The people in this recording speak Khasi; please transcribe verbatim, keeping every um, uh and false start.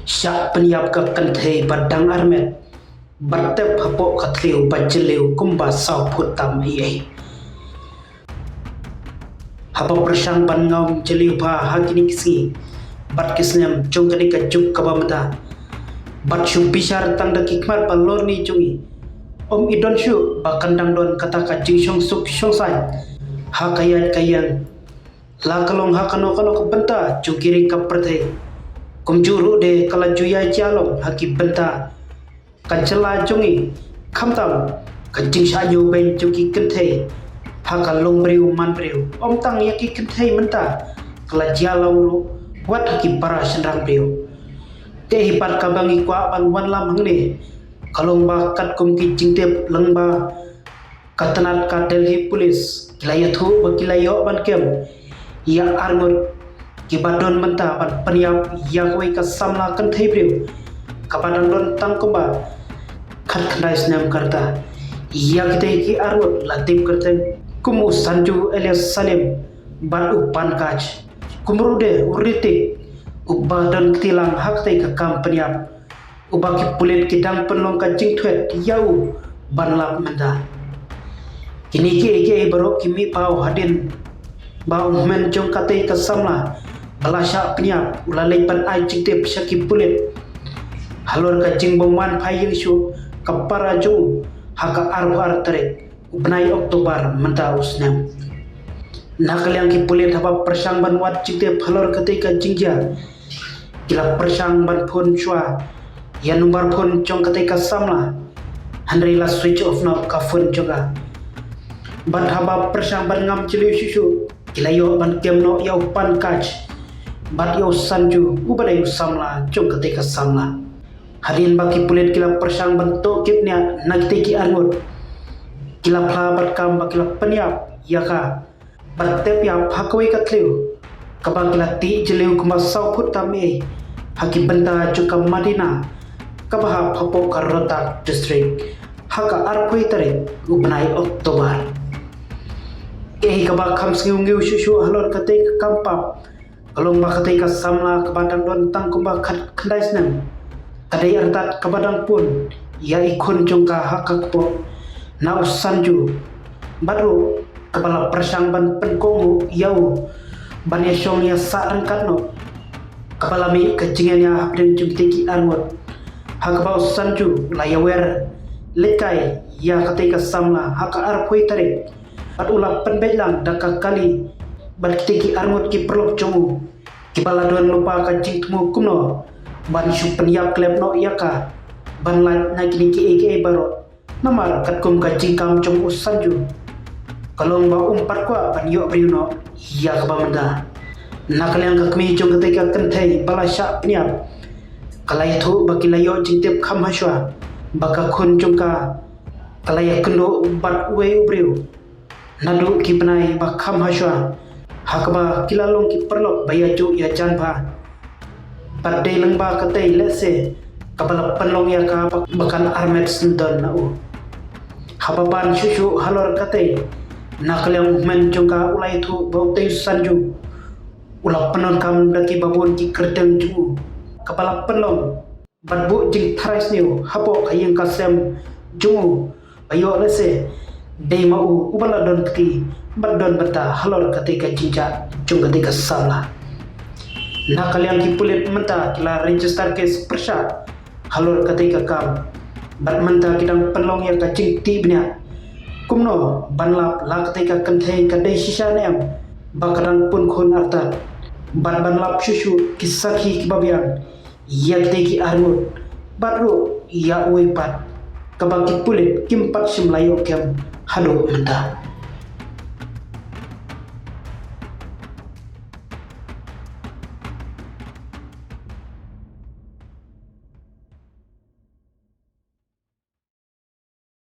Shah pynïap ka kynthei ba dang armet bad tep hapoh ka thliew ba jylliew kumba saw phut tam ei ei. Haba pyrshang ban ngam jylliew bha ha kine ki sngi bad ki snem jong kane ka juk kaba mynta, bad shu bishar tang da ki khmat ba lorni jong ngi, ym i don shuh ba kan dang don kata ka jingshong suk shong saiñ ha ka ïaid ka ïeng, la ka long ha kano kano ka bynta jong ki ri ka pyrthei. Kumjuh ruh de ka la ju ïai jia long ha ki bynta ka jylla jong ngi, khamtam ka jingshah ñiewbeiñ jong ki kynthei ha ka long briew man briew. Ym tang ïa ki kynthei mynta, ka la jia long ruh wat ha ki para shynrang briew. Te hi pat kaba ngi kwah ban wanlam hangne ka long ba katkum ki jingtip lyngba ka tnat ka Delhi Police, ki la ïathuh ba ki la ïoh ban kem ïa arngut kiba don bynta ban pynïap ïa kawei ka samla kynthei briew kaba dang don tang kumba khatkhyndai snem ka rta. Ïa kitei ki arngut la tip kyrteng kum u Sanju alias Salim bad u Pankaj, kumjuh ruh de u Ritik uba don kti lang ha katei ka kam pynïap, uba ki pulit ki dang pynlong ka jingthwet ïa u ban lap mynta. Kine kiei kiei baroh ki mih paw hadien ba u hynmen jong katei ka samla ba la shah pynïap u la leit ban ai jingtip sha ki pulit halor ka jingbym wan phai ïing shuh ka para jong u ha ka arphew ar tarik u bnai October mynta u snem. Na ka liang ki pulit haba pyrshang ban wad jingtip halor katei ka jingjia, ki la pyrshang ban phone shuwa ïa number phone jong katei ka samla, hynrei la switch off noh ka phone jong ka. Bad haba pyrshang ban ngam jylliew shuh shuh, ki la ïoh ban kem noh ïa u Pankaj bad ïa u Sanju uba dei u samla jong katei ka samla. Hadien ba ki pulit ki la pyrshang ban tohkit nia na kitei ki arngut, ki la phla bad kam ba ki la pynïap ïa ka bad tep ïap ha kawei ka thliew kaba ki la tih jylliew kumba saw phut tam ei ha ki bynta jong ka Madina kaba hap hapoh ka Rohtak District ha ka arphew tarik u bnai October. Ei kaba kham sngewngiew shuh shuh halor katei ka kam pap ka long ba katei ka samla kaba dang don tang kumba khatkhyndai snem ka dei artat kaba dang pun ïa i khun jong ka ha ka kpoh na u Sanju, bad ruh kaba la pyrshang ban pynkohnguh ïa u ban ïashong ïasah ryngkat noh, kaba la mih ka jingïania hapdeng jong kitei ki arngut ha kaba u Sanju u la ïawer lehkai ïa katei ka samla ha ka arphew tarik bad u la pynbeit lang da ka kali bad kitei ki arngut ki paralok jong u kiba la don lypa ka jingthmu kumno ban shu pynïap khlem noh ïa ka ban lait na kine kiei kiei baroh. Namar katkum ka jingkam jong u Sanju ka long ba um pat kwah ban ïoh briew noh ïa kaba mynta. Na ka liang ka kmie jong katei ka kynthei ba la shah pynïap ka la ïathuh ba ki la ïoh jingtip kham hashwa ba ka khun jong ka ka la ïakynduh bad uwei u briew naduh ki bnai ba kham hashwa ha kaba ki la long ki paralok ba ïajuh ïajan bha. Bad dei lyngba katei lehse kaba la pynlong ïa ka ba kan armet syndon na u. Haba ban shuh shuh halor katei na ka liang u hynmen jong ka u la ïathuh ba utei u Sanju u la pyndonkam da kiba bun ki kyrteng jong u kaba la pynlong bad buh jingtharai sniew hapoh ka ïing ka sem jong u ba ïoh lehse dei ma u uba la don kti bad don bynta halor katei ka jingjia jong katei ka samla. Na ka liang ki pulit mynta ki la register case pyrshah halor katei ka kam bad mynta ki dang pynlong ïa ka jingtih bniah kumno ban lap la katei ka kynthei ka dei shisha ne em ba ka dang pun khun artat bad ban lap shuh shuh ki sakhi kiba biang ïa kitei ki arngut bad ruh ïa uwei pat kaba ki pulit kim pat shym la ïoh kem haduh mynta.